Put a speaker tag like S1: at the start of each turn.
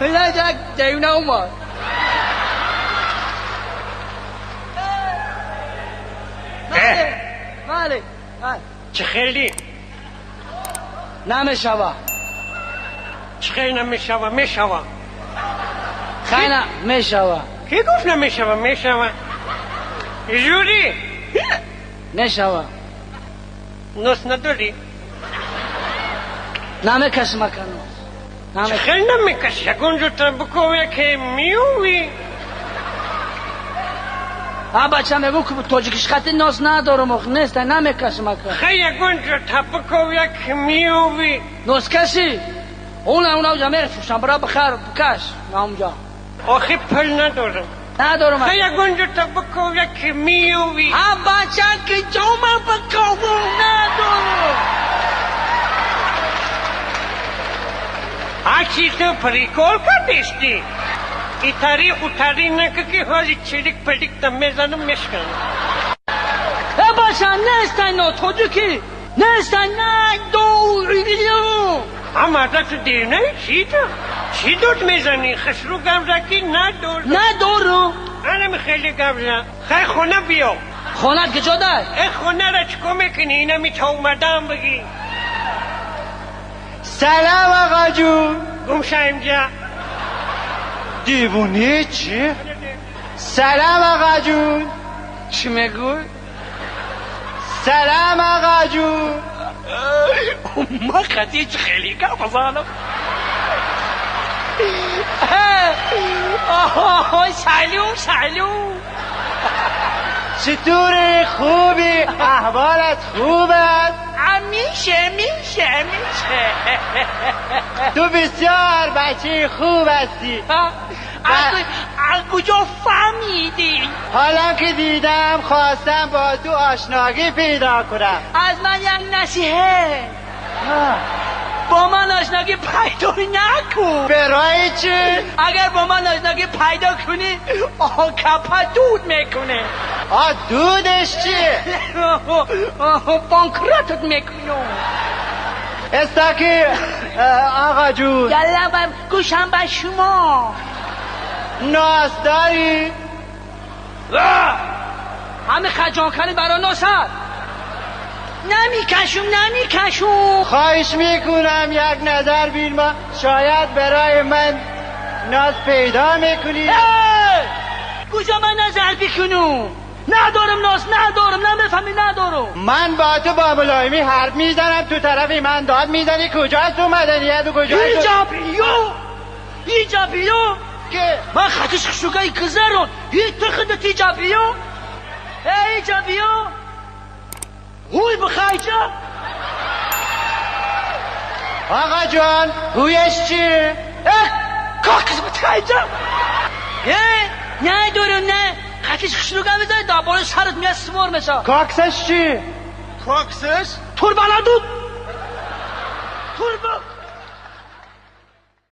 S1: نه دیونه اومد. بله بله.
S2: چه خیلی؟
S1: نمیشوه.
S2: چه خیلی نمیشوه؟ میشوه.
S1: خیلی میشوه.
S2: کی گفت نمیشوه؟ میشوه. جوری؟
S1: نشوه.
S2: نوس نداری؟
S1: نمیکشم اکنون.
S2: چه خیلی نمیکشی؟ یکون جور بکوه که میوی.
S1: ها بچه میگو که تاجیکش خطی ناس ندارم اخ نیست نمیکشم اکنون.
S2: خیلی یکون جور بکوه که میوی.
S1: ناس کشی؟ اون اونجا میفروشم برا بخر بکش اونجا.
S2: آخه پول ندارم.
S1: ندارم.
S2: خیلی یکون جور بکوه که میوی.
S1: ها بچه که جامع بکوه ندارم.
S2: هرچی تو پریکول کردیستی ایتاری اوتاری نکه که حالی چلیک پلیک تا میزنم میشکنم.
S1: ای باشا نیستن نا تاجیکی نیستن ندارم.
S2: اما تو دیونه چی تو؟ چی دود میزنی؟ خسرو گمزکی ندارم.
S1: ندارم.
S2: منم خیلی گمزم. خیلی خونه بیا.
S1: خونه کجا دار؟
S2: ای خونه را چکو میکنی؟ اینا می تا اومدم بگی.
S3: سلام آقا جون.
S2: گم شو اینجا.
S3: دیوونه چی؟ سلام آقا جون.
S1: چی میگوی؟
S3: سلام آقا جون.
S1: ما خطی خیلی گپ زنم. سلام سلام.
S3: چطوری؟ خوبی؟ احوالت خوب است؟
S1: میشه میشه میشه.
S3: تو بسیار بچه خوب هستی.
S1: از کجا فهمیدی؟
S3: حالا که دیدم خواستم با تو آشنایی پیدا کنم.
S1: از من یک نصیحه. با من آشنایی پیدا نکن.
S3: برای چی؟
S1: اگر با من آشنایی پیدا کنی آکپا دود میکنه.
S3: آ دودش چیه؟
S1: بانکراتت میکنه.
S3: استاکی آقا جون.
S1: یالا گوشم به شما.
S3: ناس داری؟
S1: همه خجان کنی برا ناس هست. نمیکشم نمیکشم.
S3: خواهش میکنم یک نظر بین ما، شاید برای من ناز پیدا میکنی.
S1: کجا من نظر بکنم؟ ندارم ناز ندارم، نمیفهمی ندارم.
S3: من با تو با ملایمی حرف میزنم، تو طرف من داد میزنی. کجاست تو مدنیت و کجاست؟
S1: اینجا بیو اینجا بیو
S3: که
S1: من خطش خشوگای کزرون هیچ تخنده اینجا بیو اینجا بیو هوی بخایجا.
S3: آقا جان هویش چیه؟
S1: کاکس بخایجا. نه دارم نه خطش خشوگا میزنی داباره سرت میاد سوار میشه.
S3: کاکسش چی؟
S4: کاکسش؟
S1: توربانا دود. توربا.